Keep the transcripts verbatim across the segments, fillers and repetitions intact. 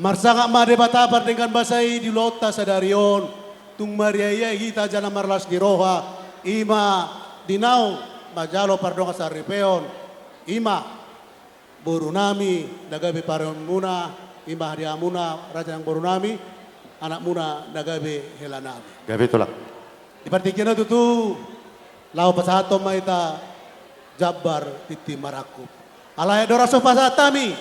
Marsangap ma Debata pardenggan basa i di ulaonta sadari on, tung mariaiai hita jala marlas ni roha, i ma di naung manjalo pardongan saripeon, i ma boru nami na gabe parumaenmuna, i ma di hamuna raja nang boru nami, anakmuna na gabe hela nami. Gabe tulang. Di partingkian on tutu, laho pasahathon ma hita jambar tintin marangkup. Alai andorang so pasahat hami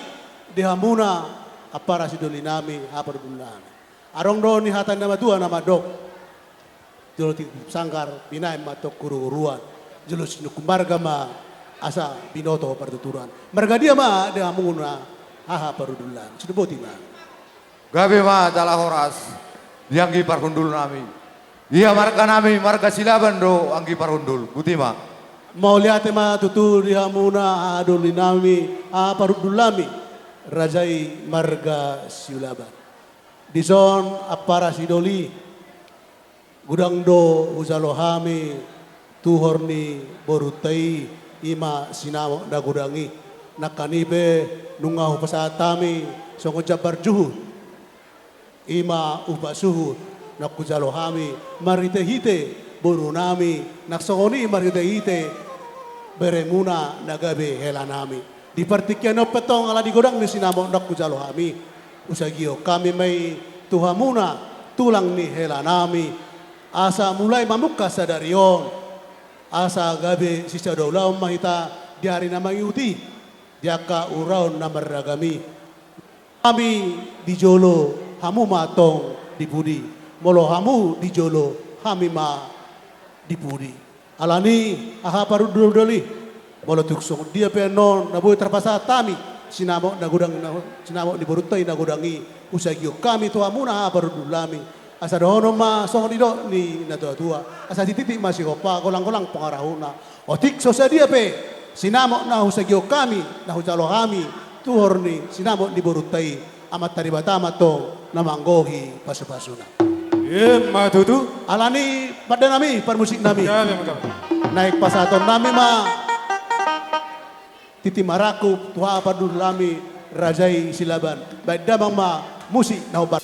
di hamuna ampara sidoli nami, haha parhundul nami. Adong do ni hata ni na matua na mandok, jolo tintin sanggar, binahen ma tong huruhuruan, jolo sinungkun marga ma asa binoto partuturan. Marga dia ma di hamuna, haha parhundul nami? Songon i boti ma. Gabe ma jala horas di anggi parhundul nami. Ia marga nami marga Silaban do, anggi parhundul. Boti ma. Mauliate ma tutu di hamuna, haha doli nami, haha parhundul nami, raja i marga Silaban. Dison ampara sidoli, godang do hujalo hami tuhor ni borunta i, i ma sinamot na godang i. Nangkin i pe nunga hupasahat hami songon jambar juhut, i ma upa suhut na hujalo hami marhitehite boru nami, na songon i marhitehite beremuna na gabe hela nami. Di partingkian on pe tong, ala ni godang ni sinamot na hujalo hami, husagihon hami ma i tu hamuna, tulang ni hela nami, asa mulai mamungka sadari on, asa gabe sisada ulaon ma hita di ari na mangihut i, di angka ulaon na marragam i. Hami di jolo, hamu ma tong di pudi. Molo hamu di jolo, hami ma di pudi. Alani, haha parhundul doli, molo tung songon dia pe annon na boi tarpasahat hami sinamot na godang, na, sinamot ni borunta i na godang i, husagihon hami tu hamuna, haha parhundul nami, asa dohonon ma songon nidok ni natuatua: Asa tititik ma sihompa, golanggolang pangarahutna. Otik so sadia pe sinamot na husagihon hami, na hujalo hami tuhor ni sinamot ni borunta i, Amanta Debata ma tong na manggohi pasupasuna. Emma tutu. Alani, pande nami, parmusik nami, gabe ma, gabe. Naeng pasahaton nami ma tintin marangkup tu haha parhundul nami, raja i Silaban. Baen damang ma musik na hombar.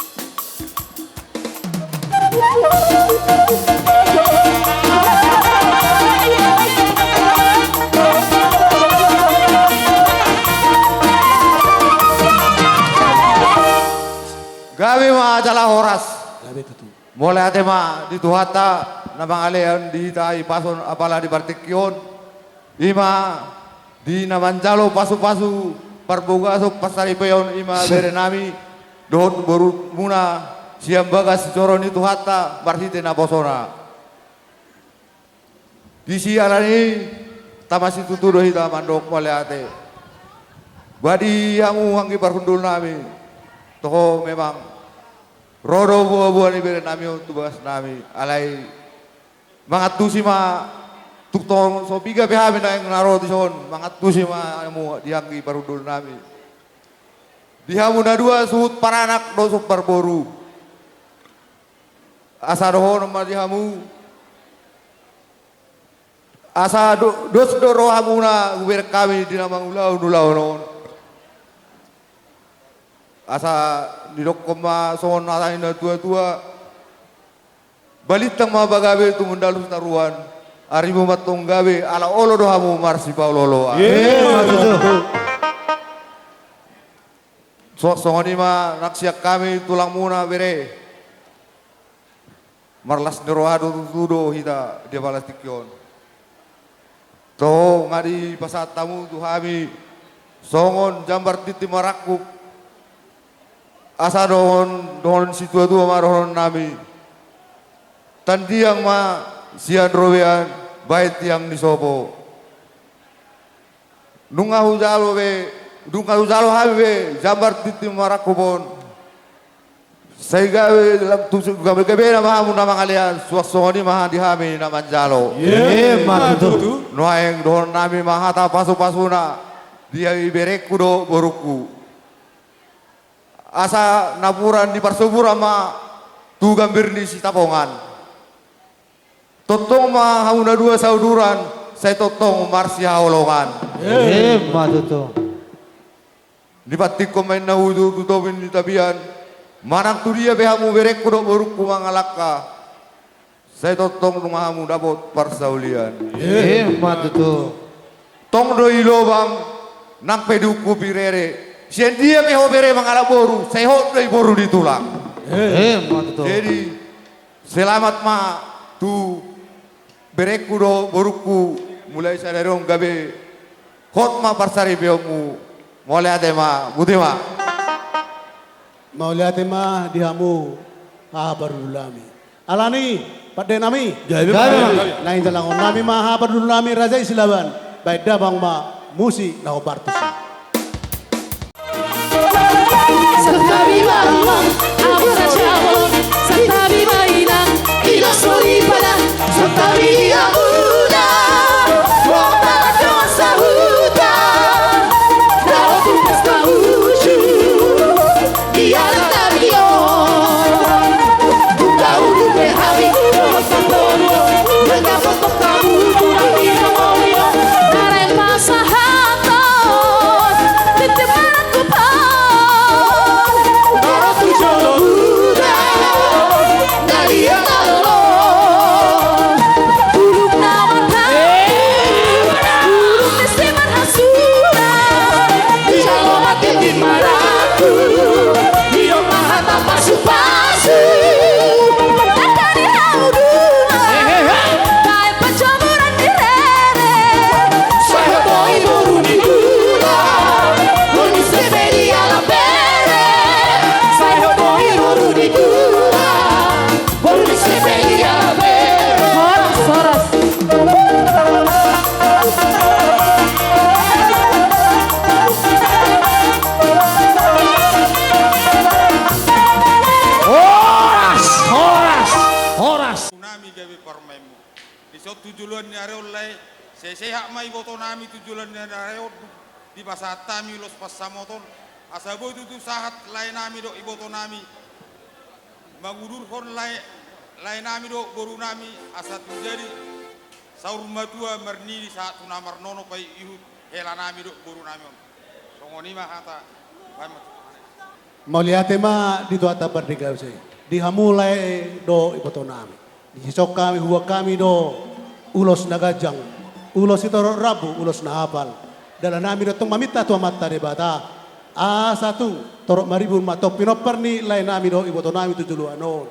Gabe ma jala horas. Gabe tutu. Mauliate ma di Tuhanta na mangalean di hita hipason apala di partingki on, i ma di na manjalo pasupasu parbagason pansaripeon, i ma bere nami dohot borumuna sian bagas sijoro ni Tuhanta marhite naposona. Disi alani i tama situtu do hita mandok mauliate. Ba di hamu anggi parhundul nami, toho memang ro do boaboa ni bere nami on tu bagas nami, alai mangantusi ma, tung tong so piga pe hami naeng na ro dison, mangantusi ma hamu di anggi parhundul nami. Di hamu na dua suhut paranak dohot parboru, asa dohonon ma di hamu, asa do-, dos do rohamuna hubereng hami di na mangulahon ulaon on. Asa didokkon ma songon hata ni natuatua: Balintang ma pagabe tumundalhon taruan, arimu ma tong gabe ala olo do hamu marsipaolooloan. Emma tutu. So, songon i ma nang sian hami tulangmuna bere. Marlas ni roha do tutu do hita di apala tingki on. Toho nga dipasahat hamu tu hami songon jambar tintin marangkup, asa dohon, dohon situatua ma dohonon nami: Tandiang ma sian robean, bahen tiang ni sopo. Nunga hujalo be, nunga hujalo hami be jambar tintin marangkup on, sai gabe lam-, tu-, gabe, gabegabena ma hamu na mangalean, suang songon i ma di hami na manjalo. Emma tutu. Nuaeng dohonon nami ma hata pasupasuna di berengku dohot borungku: Asa napuran ni parsoburan ma tu gambir ni sitapongan. Tongtong ma hamu na dua sauduran, sai tongtong marsihaholongan. Emma tutu. Dipantikkon ma inna hutu tu topi ni tapian, manang tu dia pe hamu berengku dohot borungku mangalangka, sai tongtong do ma hamu dapot parsaulian. Emma tutu. Tong do i lobang, nang pe diungkupi rere. Sian dia pe ho bere mangalap boru, sai hot do i boru ni tulang. Emma tutu. Jadi, selamat ma tu berengku dohot borungku, mulai sadari on gabe hot ma parsaripeonmu. Mauliate ma, botima. Mauliate ma di hamu haha parhundulnami. Alani, pandenami. Gabe ma. Gabe ma. Naeng jalangon nami ma haha parhundulnami Raja i Silaban. Baen damang ma musik na hombar tusi. Santabi ma amang, amang raja on. Santabi ma inang, inang soripada. Santabi hamuna, wong marga sahuta. Dao tu pesta uju, di anak tabi on. Buka ulu be hami, wong saboru. Mereka potong kamu, kurang tidak mau. Karena pasahat. Pasu-pasu, tata ni hauduna, baen panjomuran ni rere. Sai hot do i boru ni tulang, boru ni sebe di alam bere. Sai hot do i boru ni tulang, boru ni sebe di alam bere. Horas, horas. Horas, horas, horas. Nami gabe parumaenmu. Dison tu joloan ni ari on lae, sehat-sehat ma ibotonami tu joloan ni ari on, dipasahat hami ulos pansamotan, asa boi tutu sahat laenami dohot ibotonami, mangudurhon lae, laenami dohot borunami, asa tung jadi saur matua marnini sahat tu na marnono paihut helanami dohot borunami on. Songon i ma hata, baen ma tu Tuhan. Mauliate ma di Tuhanta pardenggan basa i, di hamu lae dohot ibotonami. Dison hami huboan hami do ulos na ganjang, ulos sitorop rambu, ulos na hapal. Dalanami do tong maminta tu Amanta Debata, asa tung torop maribur ma tong pinompar ni laenami dohot ibotonami tu joloan on.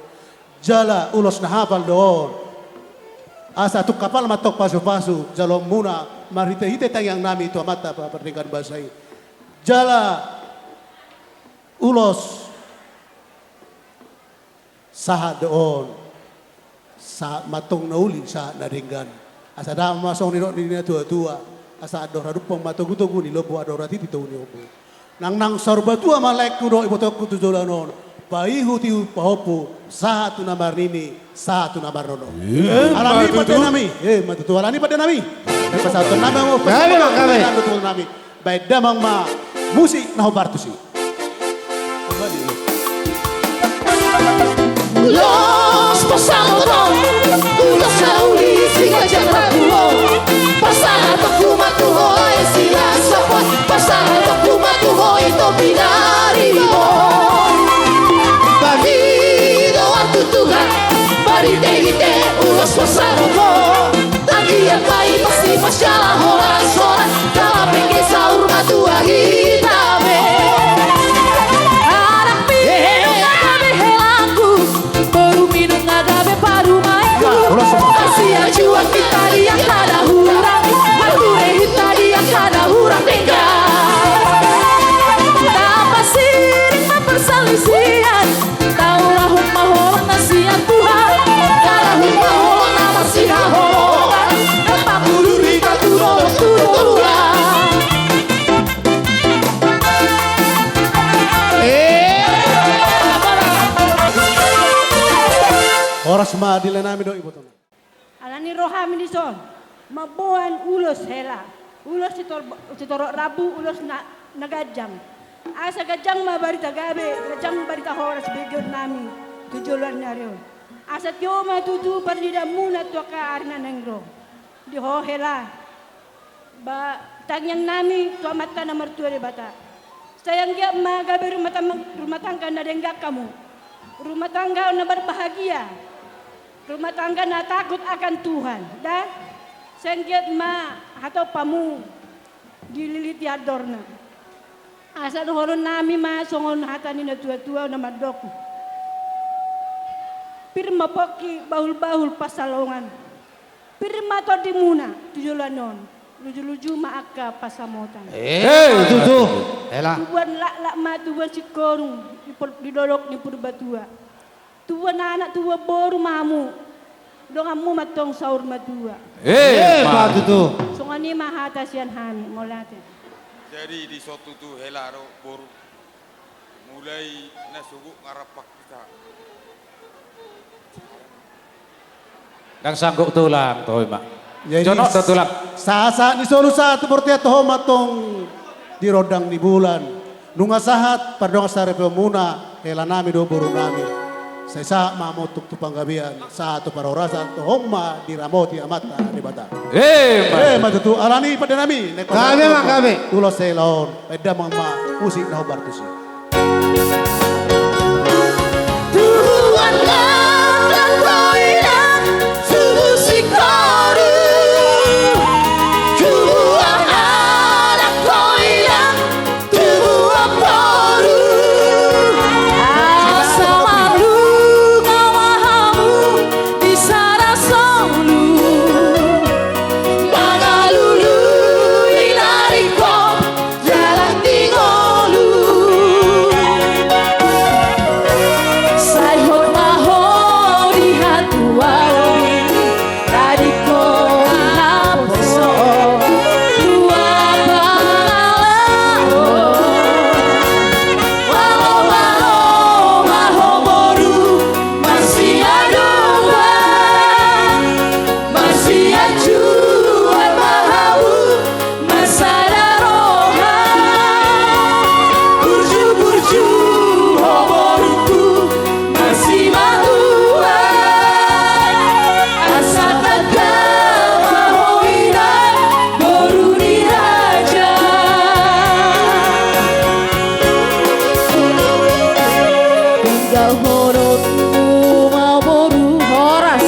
Jala ulos na hapal do on. Asa tung hapal ma tong pasu-pasu jaloonmuna marhite-hite tangiangnami tu Amanta pardenggan basa i. Jala ulos sahat do on. Sahat ma tong na uli, sahat na denggan. Asa ndang ma songon nidok ni natua-tua. Asa andor hadumpang ma togu-togu ni lombu, andor hatiti togu ni ompu. Nang, nang saur matua ma laengku dohot ibotongku tu joloan on. Paihut-ihut pahompu, sahat tu na marnini, sahat tu na marnono. Emma tutu. Alani pandenami. Emma tutu, alani pandenami. Pasahatonnami ma, gabe ma, gabe. Pasahatonnami. Baen damang ma musik na hombar tusi. Ulos pansamotan, ulos na uli siganjang rambu on. Pasahatonku ma tu ho lae Silasapon, pasahatonku ma tu ho ito pinaribot. Pangidoan on tu Tuhan, marhite-hite ulos pansamotan. Anggiat ma i pasti mansai horas-horas, jala pengge saur matua hita be. Anak minum nga gabe helangku, boru minum nga gabe parumaenku. Asi ajuang hita di angka na hurang, marture hita di angka na hurang denggan. Tapa siring ma parsalisian, taulahon ma holong na sian Tuhan. Taulahon ma holong na marsihaholongan, na panguduri hita tu dolok tu toruan. Horas ma di laenami dohot ibotonami. Alani ro hami dison mamboan ulos hela, ulos sitor-, sitorop rambu, ulos na, na ganjang. Asa ganjang ma barita gabe, ganjang barita horas begeonnami tu joloan ni ari on. Asa tio ma tutu parnidaanmuna tu angka ari na naeng ro. Di ho hela, ba, tangiangnami tu Amanta na martua Debata. Sai anggiat ma gabe rumah tang-, rumah tangga na denggan hamu. Rumah tangga na berbahagia. Rumah tangga na takut akan Tuhan. Da, sai anggiat ma hatop hamu dililiti andorna. Asa dohonon nami ma songon hata ni na tua-tua na mandok: Pir ma pongki, bahul-bahul pansalongan. Pir ma tondimuna tu joloan on, luju-luju ma angka pansamotan. Eh, tutu. Hela. Tubuan laklak ma tubuan singkoru di por-, di dolok ni Purbatua. Tubuan anak, tubuan boru ma hamu. Donganmu ma antong saur matua. Eh, ma tutu. Songon i ma hata sian hami, mauliate. Jadi dison tutu hela do boru. Mulai na sogot nga rap hita. Ndang sanggup tulang, toho i ma. Jadi, jonok do tulang. Sahat-sahat ni solu sahat tu bontean, toho ma antong di rondang ni bulan. Nunga sahat pardongan saripeonmuna, hela nami dohot boru nami. Sai sahat ma hamu antong tu panggabean, sahat tu parhorasan, toho ma diramoti Amanta Debata. Eh, ma tutu. Alani pande nami, gabe ma, gabe. Tu las ni hela on, bahen damang ma musik na hombar tusi. Tubuan laklak do inang, tubuan singkoru, tubuan anak do inang, tubuan boru. Asa marnunga ma hamu di sada solu, mangalului na ringkot dalan ni ngolu. Sai hot ma ho di hatuaon, tadingkon naposo tua pangalaho. Malo, malo ma ho boru, marsiadopan, marsianjuan ma hamu, marsada roha. Burju, burju ho borungku, marsimatua. Asa tanda ma ho inang, boru ni raja. Tinggalhononmu ma boru, horas.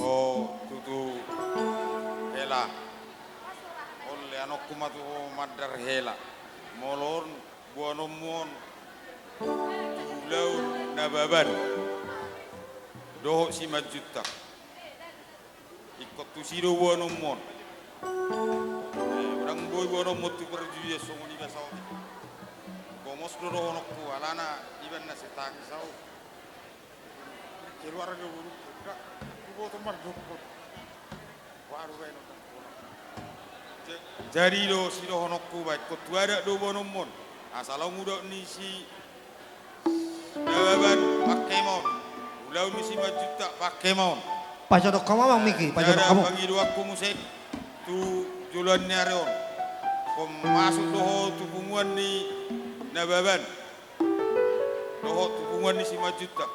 O tutu hela. Olo, leanonku ma tu ho mandar hela. Molo on boanonmu on tu ulaon Nababan dohot Simanjuntak. Ingkon tusi do boanonmu on. Eh, ndang boi boanonmu on tu parjujian songon i, basa otik. Gomos do dohononku, alana iban na setaki sao. Keluarga boru, dak, huboto mardokkon. Waduh, baen on. Ja-, jadi do sidohononku, baen ingkon tu adat do boanonmu on. Asa laho mudok ni si Nababan, pangke ma on. Ulaon ni Simanjuntak, pangke ma on. Pajodok hamu, Amang Miki, pajodok hamu. Jala pangidoanku muse tu joloan ni ari on. Ingkon masuk do ho tu punguan ni Nababan dohot tu punguan ni Simanjuntak.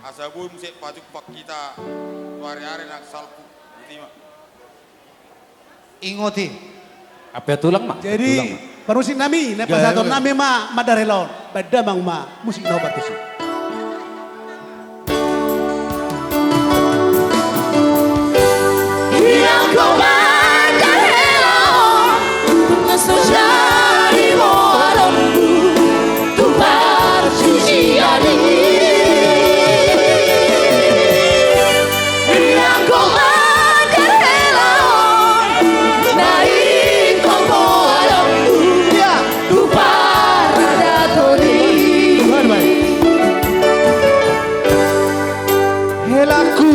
Asa boi muse pajumpang hita tu ari-ari na salpu. Boti ma. Ingot i. Ampe tulang ma. Jadi, tulang ma. Parmusik nami, na pasahaton nami ma mandar hela on. Bahen damang ma musik na hombar tusi. Inang, mandar hela on, tung so jadi boanonmu tu parjujian i. Inang, mandar hela on, na ingkon boanonmu tu paradaton i. Helaku.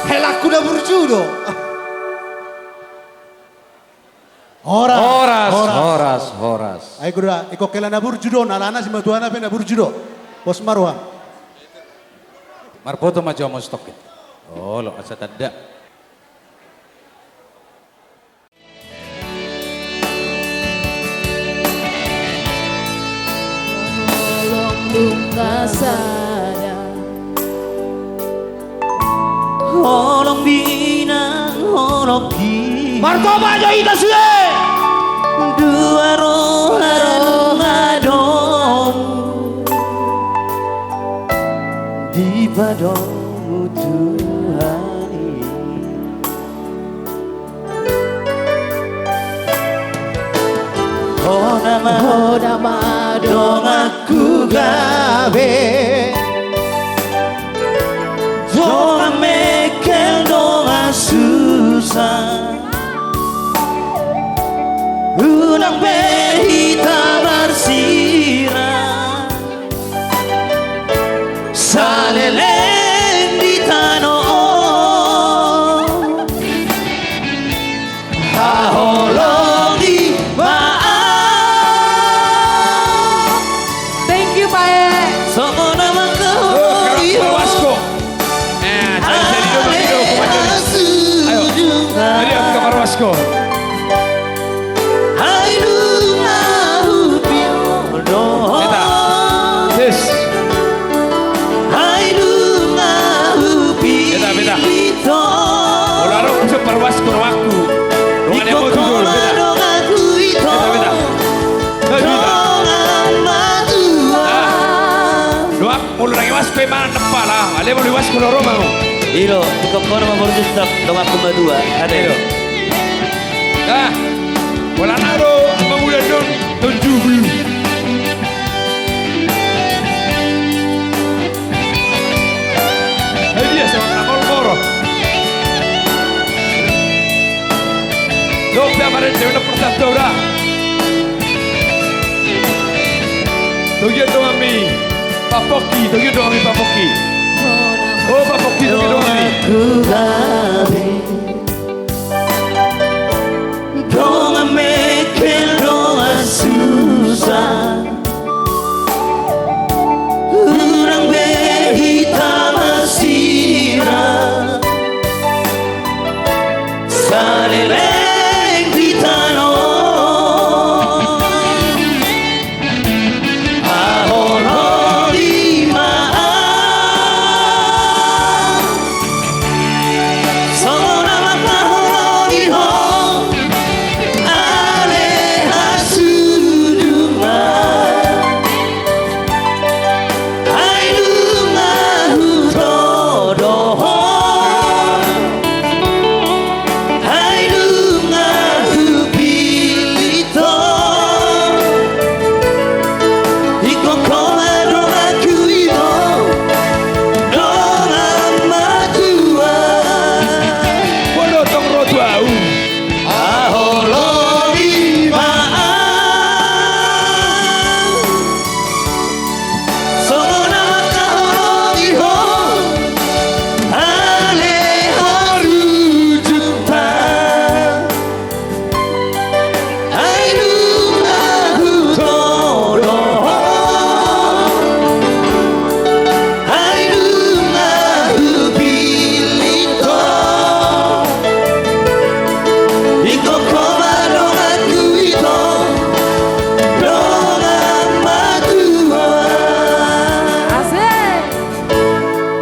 Helaku na burju do. Horas, horas, horas, horas. Ai kuda, ingkon hela na burju do, alana simatuana pe na burju do. Pos ma roham. Marpoto ma jo mos tokkin. Olo, asa tanda. Pinanghonongi. Martoba do hita sude. Dua roha nunga adong di padomu Tuhan i. Ho nama, ho nama donganku gabe, dongan mengkel, dongan susah. Unang be hita marsirang, saleleng di tano on. Haholongi ma au. Thank you, Pak E. Songon na mangkaholongi ho. Eh, jadi, jadi dong, jadi dong, kuat jadi. Ayo. Jadi, aku kamar wasko. Ai nunga hupindo ho. Beta. Yes. Ai nunga hupindo ho. Beta, beta. Olo, olo, bisa parwasko rohangku. Rohangku, beta. Iko ma donganku ito. Beta, beta. Eh, beta. Dongan matua. Ah. Rohangku. Molo ndang iwasko i manang na pala, alai molo iwasko do ro ma ho. I do, iko ma boru Justap, donganku matua, ate. I do. Ah, pola na do, mangula don, tonju bulu. Hei dia, sama na moro-moro. Lope amaren dewi na pertama ora. Togian donganmi Pak Pongki, togian donganmi Pak Pongki. O Pak Pongki, togian donganmi. Dongan mengkel, dongan susah. Unang be hita marsirang. Saleleng di tano on. Haholongi ma au. Songon na mangkaholongi ho. Ale hasudungan. Ai nunga hutodo ho. Ai nunga hupillit ho. Ingkon ho ma donganku ito, dongan matua. Molo tong ro tu ahu. Haholongi ma au. Songon na mangkaholongi ho, ale boru Justap. Ai nunga hutodo ho. Ai nunga hupillit ho. Ingkon ho ma donganku ito, dongan matua. Asik.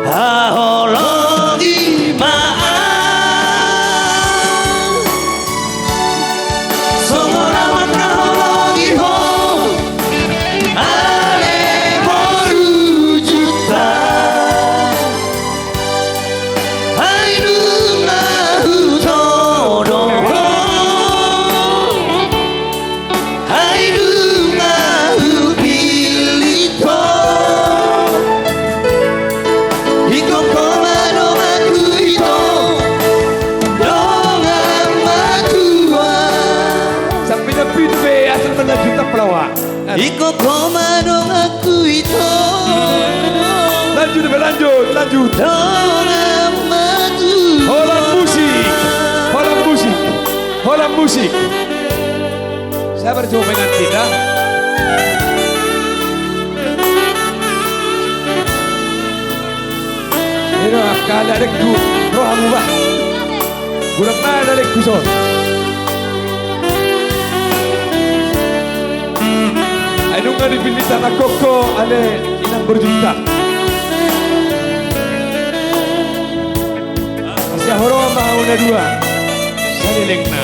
Haholongi ma au. Songon na mangkaholongi ho, ale boru Justap. Ai nunga hutodo ho. Ai nunga hupillit ho. Ingkon ho ma donganku ito, dongan matua. Sampai-sampai itu be asal mana juta pelawa. Ingkon ho ma donganku ito. Lanjut, lanjut, lanjut. Dongan matua. Holan musik. Holan musik. Holan musik. Sabar, coba pengantin, dah. Ira, angka ale adekku, rohamu bah. Bulan mana adekku son? Ai nunga dipillit anak koko, ale inang boru Justap. Sian ho ro dua. Salelengna.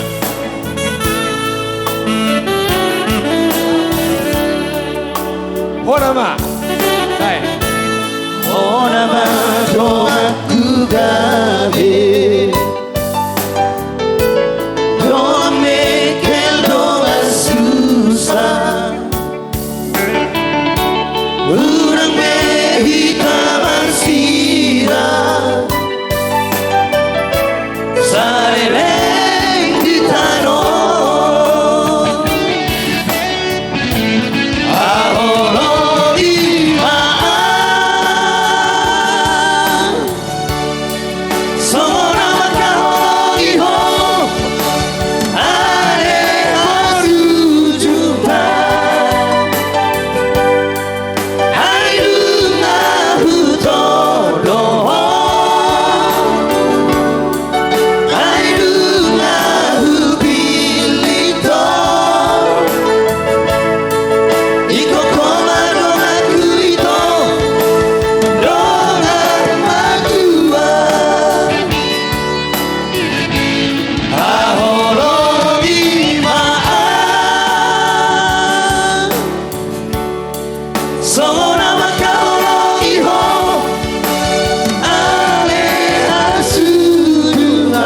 Hona ma. Sae. Hona ma donganku gabe. Dongan mengkel dongan susa. Unang be hita marsirang, saleleng di tano. Haholongi ma au. Songon na mangkaholongi ho, ale hasudutan. Ai nunga hutodo ho, ai nunga hupillit ho. Ingkon ho ma donganku ito, dongan matua. Haholongi ma au. Songon na mangkaholongi ho, ale hasudutan.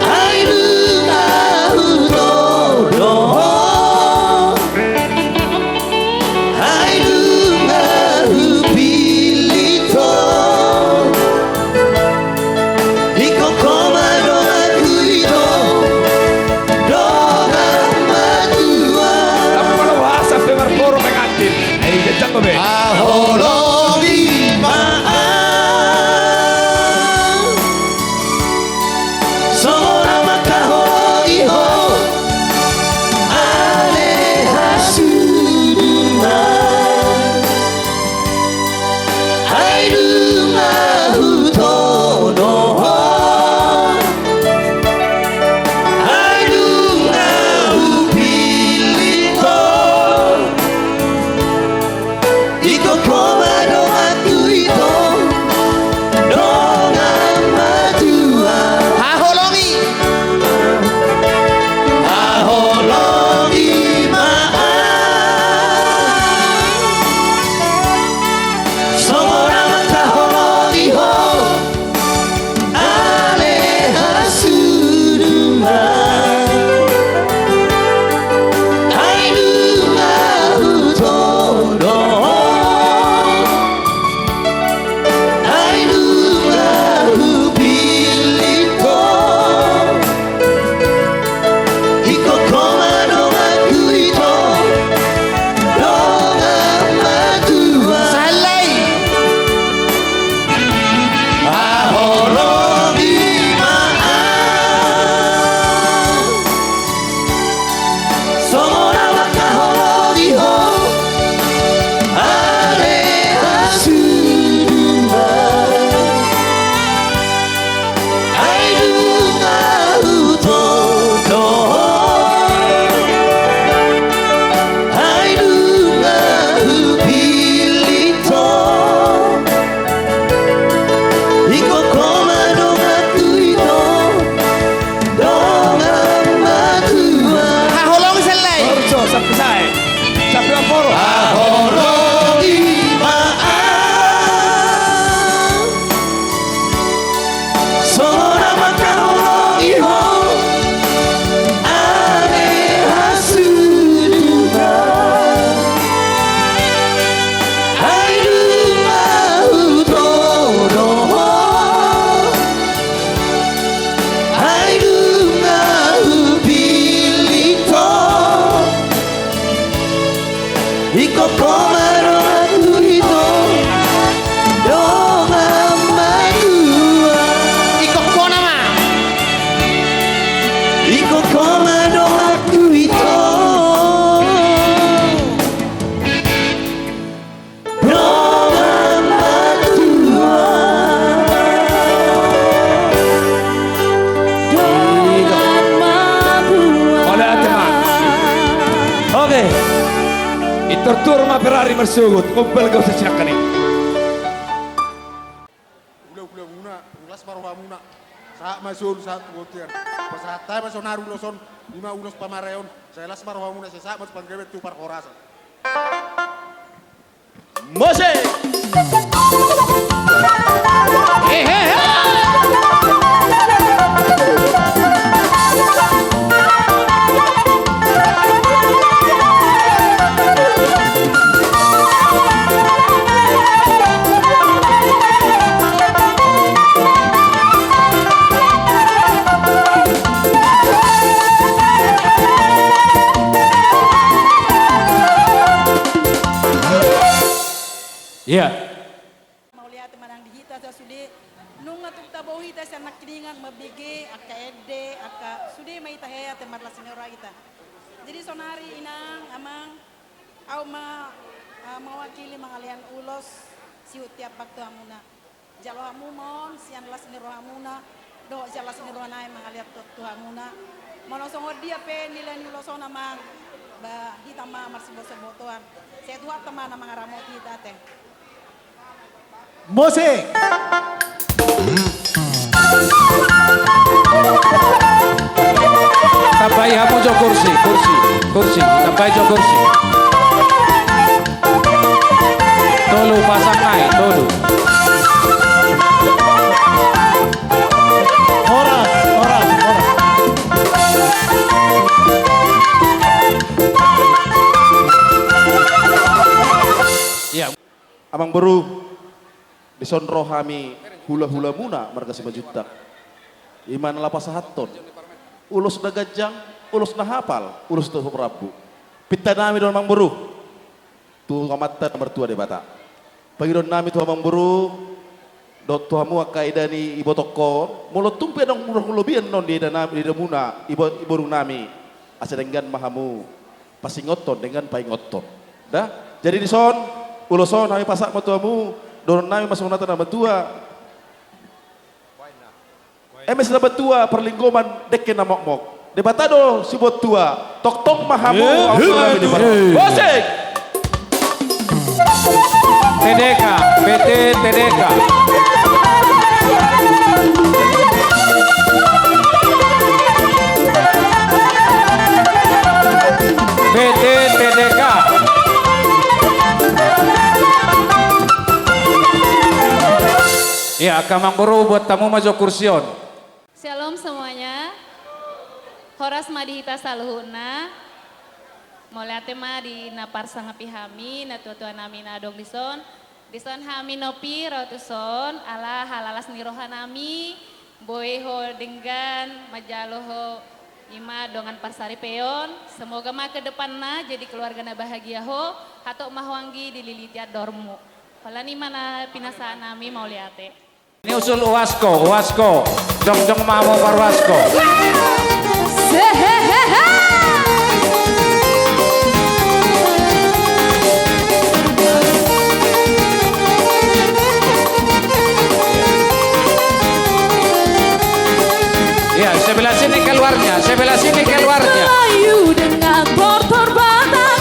Ai nunga hutodo ho, ai nunga hupillit ho. Ingkon ho ma donganku ito, dongan matua. Ndang pola boha sampe marboru pengantin. Ai, kencang be. Haholongi ma au. Songon na mangkaholongi ho, ale hasudutan. Ai nunga hutodo ho, ai nunga hupillit ho. Ingkon ho ma donganku ito, dongan matua. Haholongi. Haholongi ma au. Songon na mangkaholongi ho, ale hasudutan. Ai nunga hutodo ho, ai nunga hupillit ho. Ingkon ho ma donganku ito, dongan matua. Sahali. Haholongi ma au. Songon na mangkaholongi ho, ale hasudutan. Ai nunga hutodo ho, ai nunga hupillit ho. Ingkon ho ma donganku ito, dongan matua. Haholongi sahali. Orjo, sampe sae. Sampe marboru. Haholongi ma au. Songon na mangkaholongi ho, ale hasudutan. Ai nunga hutodo ho, ai nunga hupillit ho. Ingkon ho ma donganku ito, dongan matua. Ingkon ho nama. Ingkon ho ma donganku ito, dongan matua. Dongan matua. Oke. Itortor ma Ferrari marsogot, Opel gak usah silakan nih. Ula, ula, una, ula. Las ma rohamuna. Sahat ma solu, sahat tu bontean. Pasahat hami ma sonari ulos on, i ma ulos pamareon. Sai las ma rohamuna, sai sahat ma tu panggabean tu parhorasan. Musik. Ia. Mauliate ma nang di hita, asa sude nunga tung tabo hita sian nangkiningan, mambege angka ende, angka sude ma hita hea, ate, marlas ni roha hita. Jadi sonari inang, amang, au ma, ah, mewakili mangalehon ulos sihut tiap bak tu hamuna. Jalo hamu ma on sian las ni rohamuna dohot sian las ni roha nami mangalehon tu, tu hamuna. Molo songon dia pe nilai ni ulos on, amang, ba hita ma marsibotobotoan. Sai Tuhanta ma na mangaramoti hita, ate. Musik. Tambai hamu jo kursi, kursi, kursi. Tambai jo kursi. Tolu pasang nai, tolu. Horas, horas, horas. Ia. Amangboru, dison ro hami hulahulamuna marga Simanjuntak. I ma na laho pasahathon ulos na ganjang, ulos na hapal, ulos na so rambu. Pinta nami do on, amangboru, tu Amanta na martua Debata. Pangidoan nami tu amangboru dohot tu hamu angka ida ni ibotongkon, molo tung pe adong na hurang lobian on di ida nami, di idamuna, ibo-, iboru nami, asa denggan ma hamu pasingothon denggan paingothon. Da? Jadi dison, ulos on hami pasahat ma tu hamu, dohonon nami ma songon hata na matua. Eme sinabatua parlinggoman dengke na mokmok. Debata do sibuat tua, tongtong ma hamu. Musik. T D K, P T T D K. P T T D K. Ia, angka amangboru, buat hamu ma jo kursi on. Shalom semuanya. Horas ma di hita saluhutna. Mauliate ma di na parsangapi hami, natuatua nami na adong dison. Dison hami nopi ro tuson, ala halalas ni roha nami, boi ho denggan, manjalo ho i ma dongan parsaripeon. Semoga ma ke depanna jadi keluarga na bahagia ho, hatop ma ho anggi dililiti andormu. Holan i ma na pinasahat nami, mauliate. Ni usul uasko, uasko. Jongjong ma hamu paruasko. Ya, sebelah sini keluarnya, sebelah sini keluarnya. Melayu dengan tortor Batak,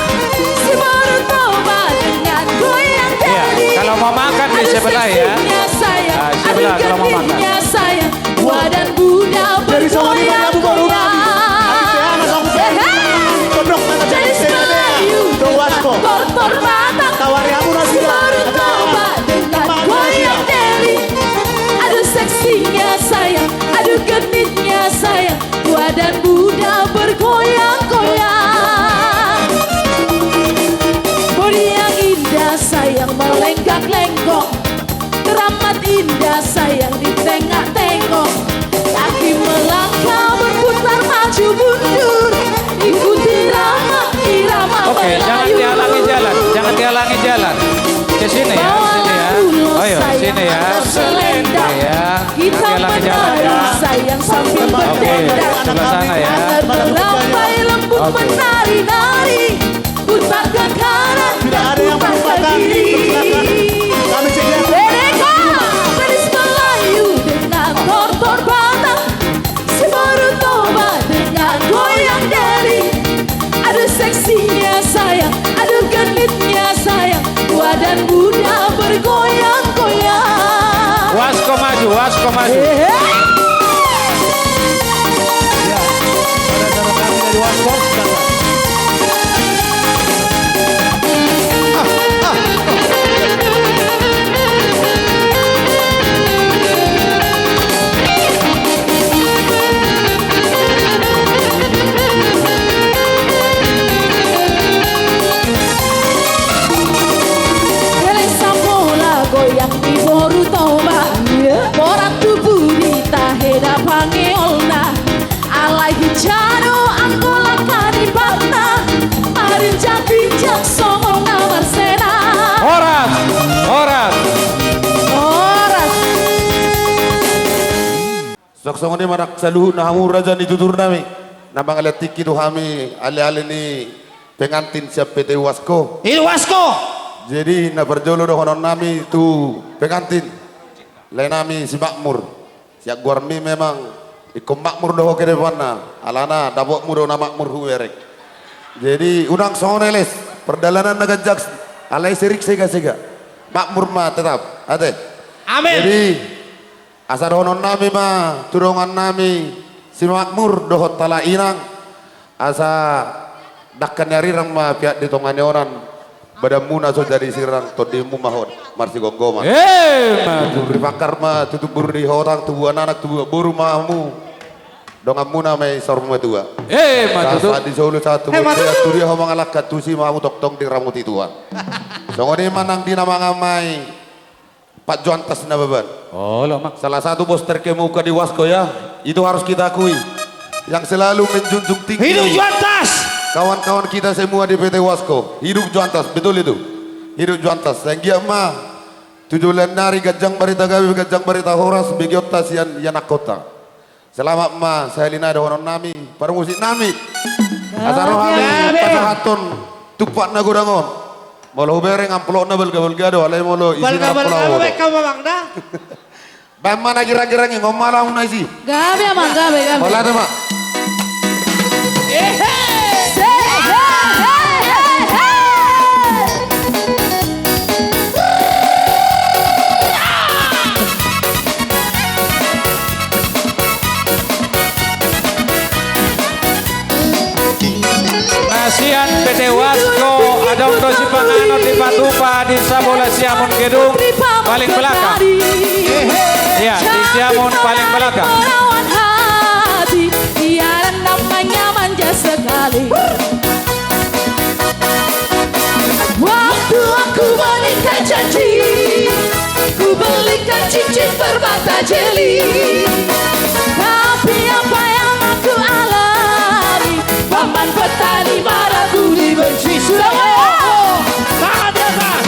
si Borun Toba dengan goyang. Iya, deli. Kalau mau makan di sebelah ya. Ada seksinya sayang, ah, sebelah, ada kalau mau makan. Genitnya sayang, tua dan muda bergoyang-goyang. Jadi Melayu dengan tortor Batak, si Borun Toba dengan goyang, deli. Ada seksinya sayang, ada genitnya sayang, tua dan muda bergoyang-goyang. Bodi yang indah sayang melenggak-lenggok, keramat indah sayang di tengah tengok. Kaki melangkah berputar maju mundur, ikuti irama, irama Melayu. Oke, jangan dihalangi jalan, jangan dihalangi jalan. Ke sini ya, sini ya. Ayo, sini ya. Selendang. Iya. Kita menari sayang sambil berdendang. Oke, sebelah sana ya. Agar melambai lembut menari-nari. Putar ke kanan dan putar ke kiri. Mereka gadis Melayu dengan tortor Batak, si Borun Toba dengan goyang deli. Ada seksinya sayang, ada genitnya sayang, tua dan muda bergoyang-goyang. Wasko maju, wasko. Kau maju. Hehe. Ya, ada saudara kami dari Waskop, silakan. Ah, ah, ah. Helen Sambola goyang di Boru Toba. Iya. Borat tubu di Taheda pangeolna. Alai hinsa do anggo langka ni patna. Marinjak-injak songon na marsena. Horas, horas. Horas. Songon i ma nang saluhutna hamu raja ni tutur nami na mangalean tingki tu hami ale-ale ni pengantin sian P T Wasko. Ido Wasko. Jadi na parjolo dohonon nami tu pengantin, lae nami si Makmur. Sian goarmi memang ingkon makmur do ho kedepanna, alana dapotmu do na makmur hubereng. Jadi unang songon eles, pardalanan na ganjang, alai sering sega-sega. Makmur ma tetap, ate. Amin. Jadi asa dohonon nami ma tu dongan nami si Makmur dohot halak inang, asa dangka ni arirang ma piak di tonga ni onan, badanmuna so jadi sirang, tondimuna ma hot marsigomgoman. Emma tutu. Tumbur di pangkar ma tutu tumbur di hotang, tubuan anak tubuan boru ma hamu, donganmuna ma i saur matua. Emma tutu. Sahat di solu sahat tu bontean, tu dia ho mangalangka, tusi ma hamu tongtong diramoti Tuhan. Songon i ma nang di na mangamai Pak Joantas Nababan. Olo ma. Salah satu bos terkemuka di Wasko ya. Itu harus kita akui. Yang selalu menjunjung tinggi. Hidup Joantas. Kawan-kawan kita semua di P T Wasko. Hidup Joantas, betul itu. Hidup Joantas. Sai anggiat ma tu joloan ni ari ganjang barita gabe, ganjang barita horas, begeonta sian ianakhonta. Selamat ma sahali nai dohonon nami, parmusik nami. Asa ro hami pasahathon tumpak na godang on. Molo hubereng amplopna balga-balga do, alai molo isina amplop do. Baen ma na girang-girang i, ngon ma laho na isi. Gabe amang, gabe, gabe. Holan ma. Ehe. Se-, he, he, he, he. Na sian P T Wasko, adong do sipanganon dipatupa di sabola siamun gedung paling belakang. Iya, di siamun paling belakang. Waktu aku mengikat janji, ku belikan cincin permata jeli. Tapi apa yang aku alami, paman petani marah, ku dibenci. Sudah, oh, oh, oh. Tahan, tahan.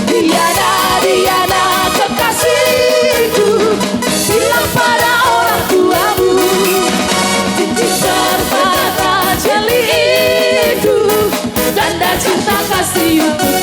Diana, Diana, kekasihku, bilang pada orang tuamu, cincin permata jeli itu tanda cinta kasih untukmu.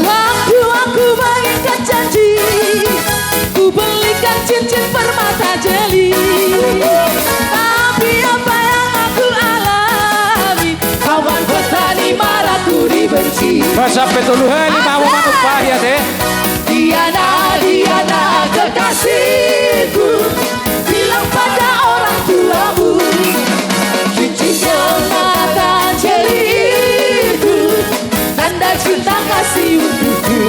Waktu aku mengikat janji, ku belikan cincin permata jeli. Tapi apa yang aku alami, kawan petani marah, ku dibenci. Sampe tolu hali ma hamu manumpahi ate. Diana, Diana, kekasihku, bilang pada orang tuamu, cincin permata jeli itu tanda cinta kasih untukku.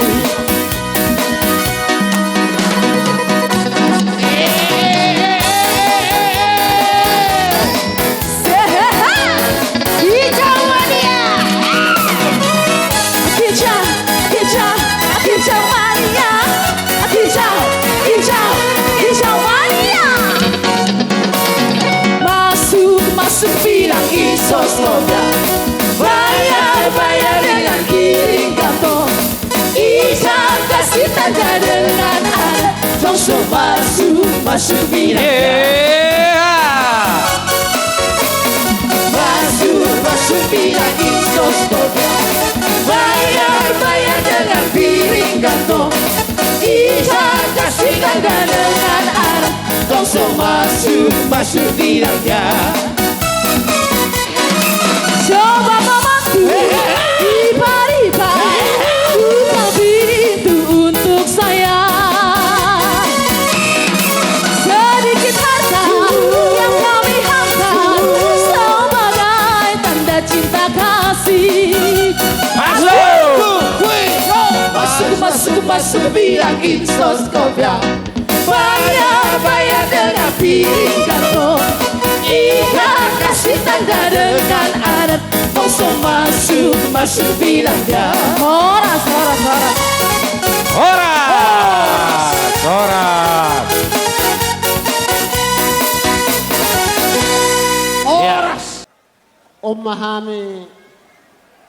Sehat. Kicau mania. Kicau, kicau, kicau mania. Kicau, kicau, kicau mania. Masuk, masuk bilang kisos kodam. Bayar, bayar dengan kirim kantong. Isa Masuk bilang. Masuk, masuk bilang, insos kau. Bayar, bayar dengan piring kantong. Ikan kasih tanda dengan anak. Tong so masuk, masuk bilang ya. Coba kau mampu, ibar-ibar, buka pintu untuk saya. Sedikit harta yang kami hantar sebagai tanda cinta kasih. Masuk! Masuk, masuk, masuk, bilang insos kau bilang. Bayar, bayar dengan piring kantong. Ikan kasih tanda dengan adat. Tong so masuk, masuk bilang ya. Horas, horas, horas. Horas! Horas! Horas! On ma hami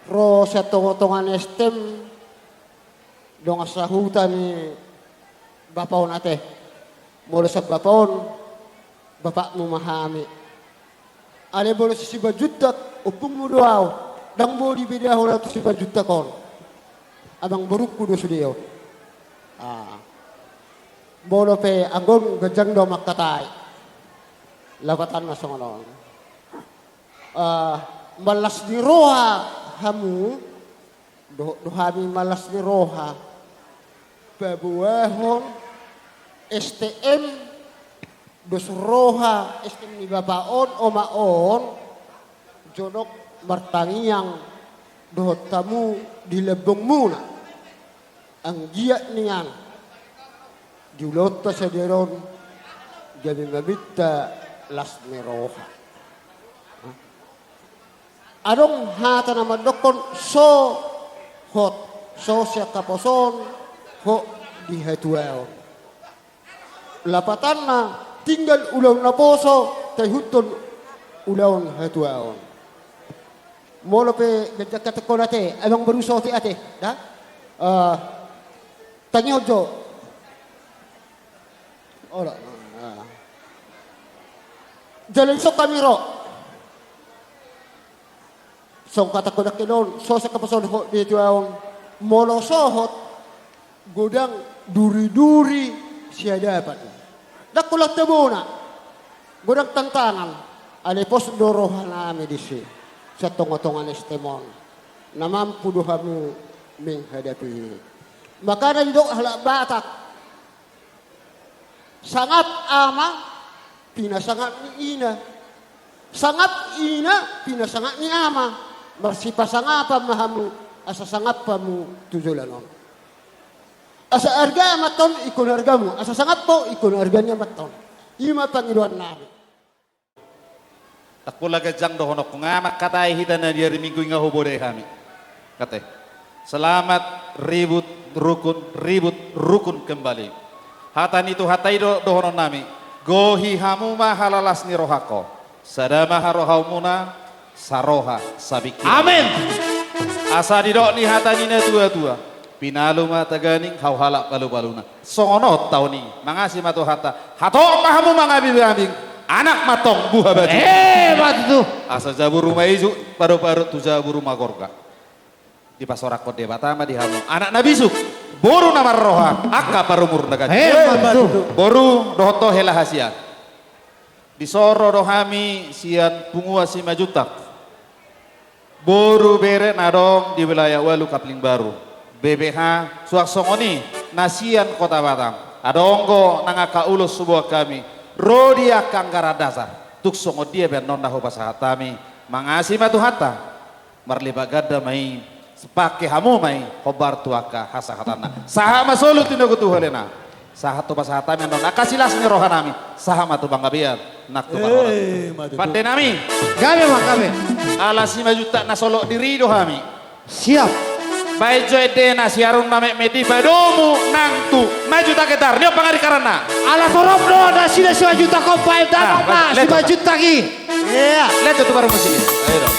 ro sian tongatonga ni S T M. Dongan sahuta ni bapa on ate. Molo sian bapa on, bapakmu ma hami. Alai molo sian Simanjuntak, ompungmu do ahu. Ndang boi dibedahon ahu tu Simanjuntak on. Amangborungku do sude on. Ah. Molo pe anggo on ganjang do mangkatai. Lapatanna songon on. Ah, mallas ni roha hamu, dohot do hami mallas ni roha. Paboahon S T M, dos roha S T M ni bapa on, oma on, jonok martangiang dohot hamu di lambungmuna. Anggiat nian di ulaonta sadari on gabe maminta las ni roha. Adong hata na mandokkon so hot, so sian haposoon, hot di hatuaon. Lapatanna tinggal ulaon naposo, taihuthon ulaon hatuaon. Molo pe ganjang hatangkon ate, amangboru so ate, da? Eh, tangihon jo. Olo. Ah. Jala dison hami ro. Songon hatangku nangkin on, so sian haposoon, hot di hatuaon. Molo so hot, godang duriduri siadapan. Ndang holan tabona. Godang tantangan. Alai pos do rohanami disi. Sian tongatonga ni S T M on. Na mampu do hamu menghadapi. Makana didok halak Batak. Sangap ama, pinasangap ni ina. Sangap ina, pinasangap ni ama. Marsipasangapan ma hamu, asa sangap hamu tu joloan on. Asa arga amanta on, ingkon argamu. Asa sangap ho, ingkon arga ni amanta on. I ma pangidoannami. Ndang pola ganjang dohononku, nga mangkatai hita na di ari Minggu i nga hubodai hami. Kate. Selamat ribut rukun, ribut rukun kembali. Hata ni Tuhanta i do dohononnami. Gohi hamu ma halalas ni rohangku. Sada ma harohaonmuna, saroha, sapingkiran. Amin. Asa didok ni hata ni na tuatua. Pinalu ma taganing hau halak palupaluna. Songon on taon i, mangasi ma Tuhanta. Hatop ma hamu mangabinabing, anak ma tong buha batu. Eh, ma tutu. Asa jabu ruma ijuk, paruparu tu jabu ruma gorga. Dipasoranghon Debata ma di hamu anak na bisuk, boru na marroha, angka parumur na ganjang. Eh, ma tutu. Boru dohot hela hasian. Dison ro do hami sian punguan Simanjuntak. Boru bere na adong di wilayah ualu Kapling Baru, B B H, suang songon i na sian Kota Batam. Adong do nang angka ulos huboan hami ro di angka anggaran dasar. Tung songon dia pe annon na hupasahat hami, mangasi ma Tuhanta. Marlipat ganda ma i, pangke hamu ma i hombar tu angka hasahatanna. Sahat ma solu tinogu tu hulana. Sahat tu pasahat hami annon angka silas ni rohanami. Sahat ma tu panggabean nang tu parhorasan. Eh, ma tutu. Pandenami. Gabe ma, gabe. Ala Simanjuntak na solot diri do hami. Siap. Baen jo endena siarun na metmet i padomu nang tu Manjuntak Getar. Nion pangaringkaranna. Ala torop do nasida Simanjuntak on, baen damang ma Simanjuntak i. Iya. Lihat tu baru musik. Ayo dong.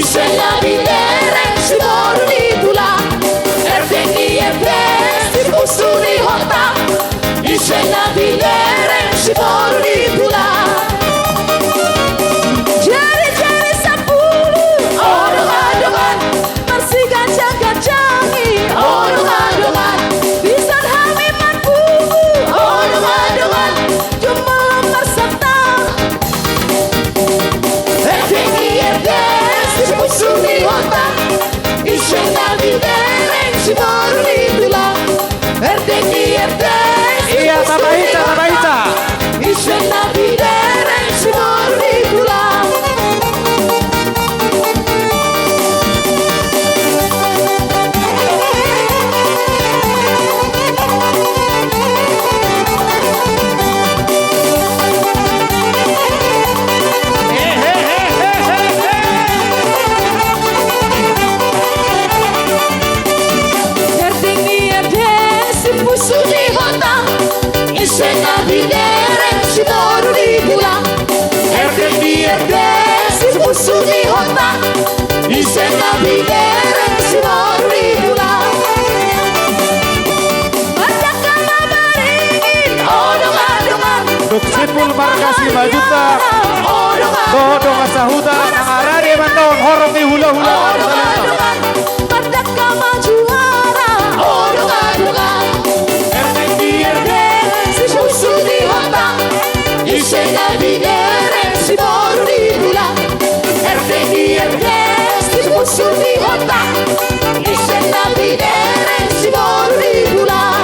Ise na binereng siboru ni tulang, R T N I R P S, sipusu ni hota. Ise na binereng siboru ni tulang. Jari-jari sampulu, o dongan-dongan, marsiganjang-ganjangi, o dongan-dongan, dison hami marpungu, o dongan-dongan, jumolo marsantang. R T N I R P S, sipusu ni hota. Ise na binereng siboru ni tulang. R T N I R P S, iya, sipusu ni hota. Tabahen, tabahen. Ise na binereng siboru ni tulang. R T N I R P S, sipusu ni hota. Ise na binereng siboru ni tulang. R T N I R P S, sipusu ni hota. Ise na binereng siboru ni tulang. Mardangka ma baringin, o dongan-dongan. Dung simpul marga Simanjuntak, o dongan-dongan, dohot dongan sahuta, nang rade mandok horong ni hula-hula, o dongan-dongan. Mardangka ma juara, o dongan-dongan. R T N I R P S, sipusu ni hota. Ise na binereng siboru ni tulang. R T N I R P S, sipusu ni hota. Ise na binereng siboru ni tulang.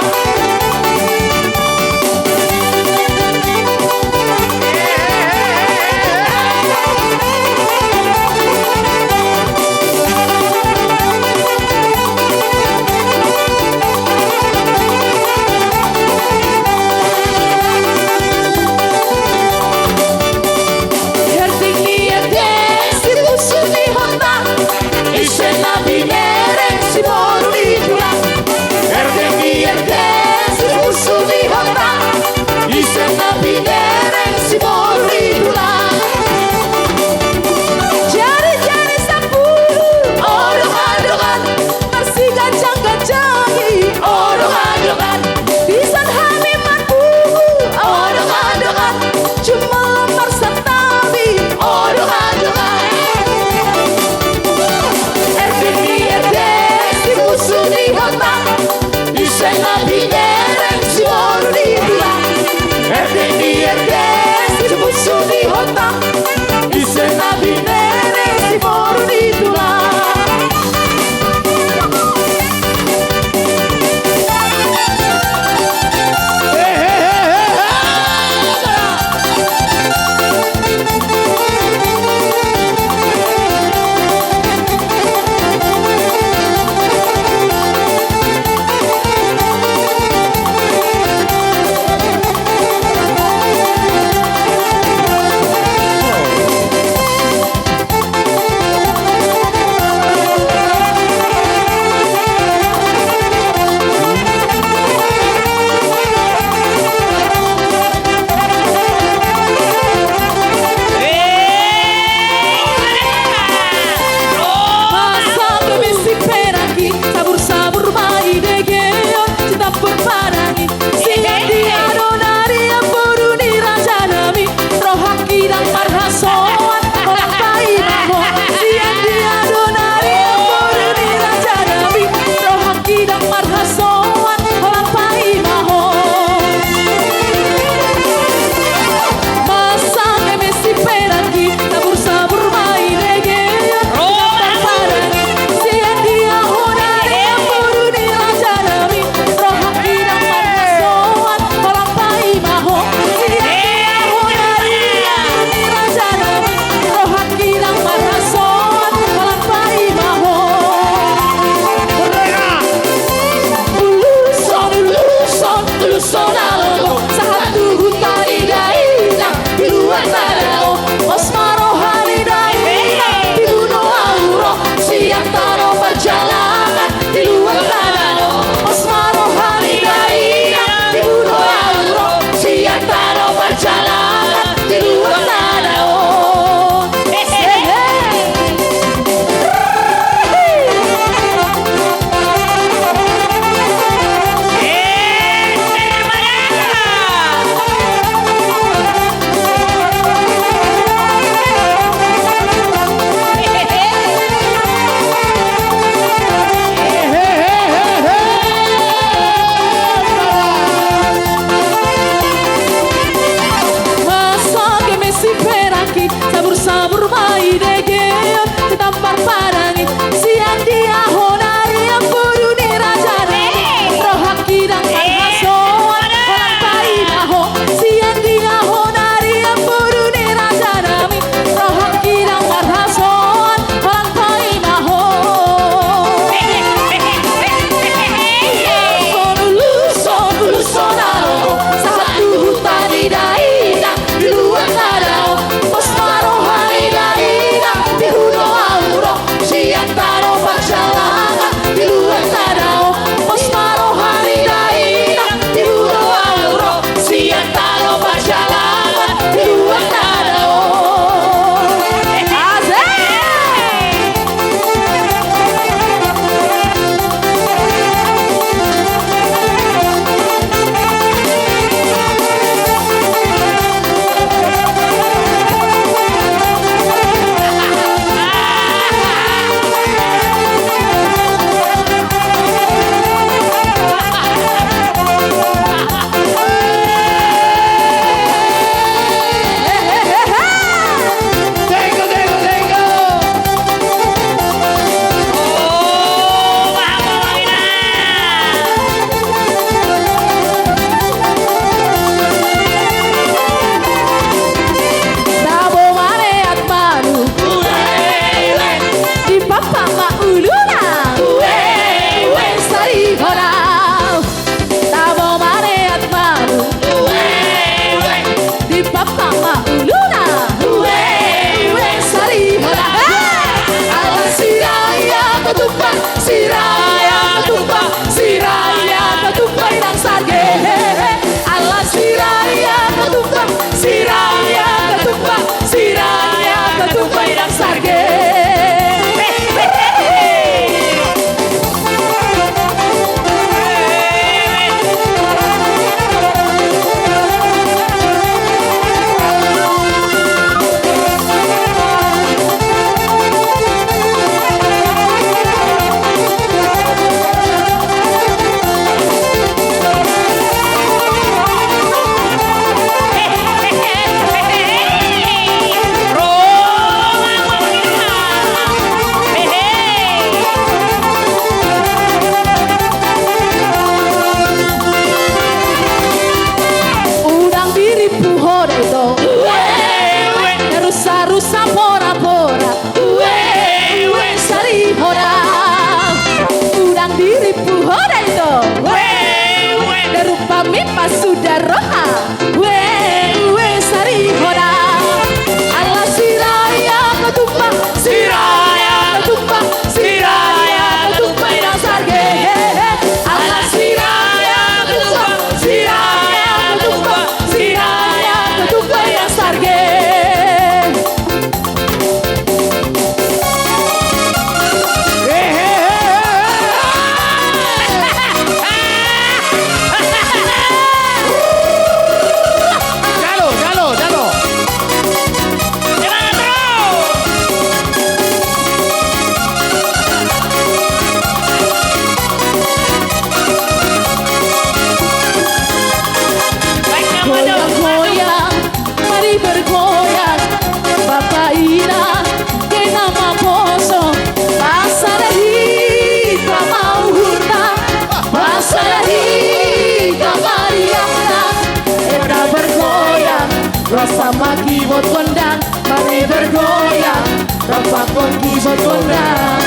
Gondang, mari bergoyang, rampakon kibot gondang.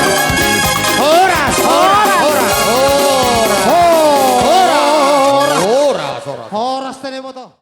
Horas, horas, horas, horas. Horas, horas, horas. Horas, teneboto.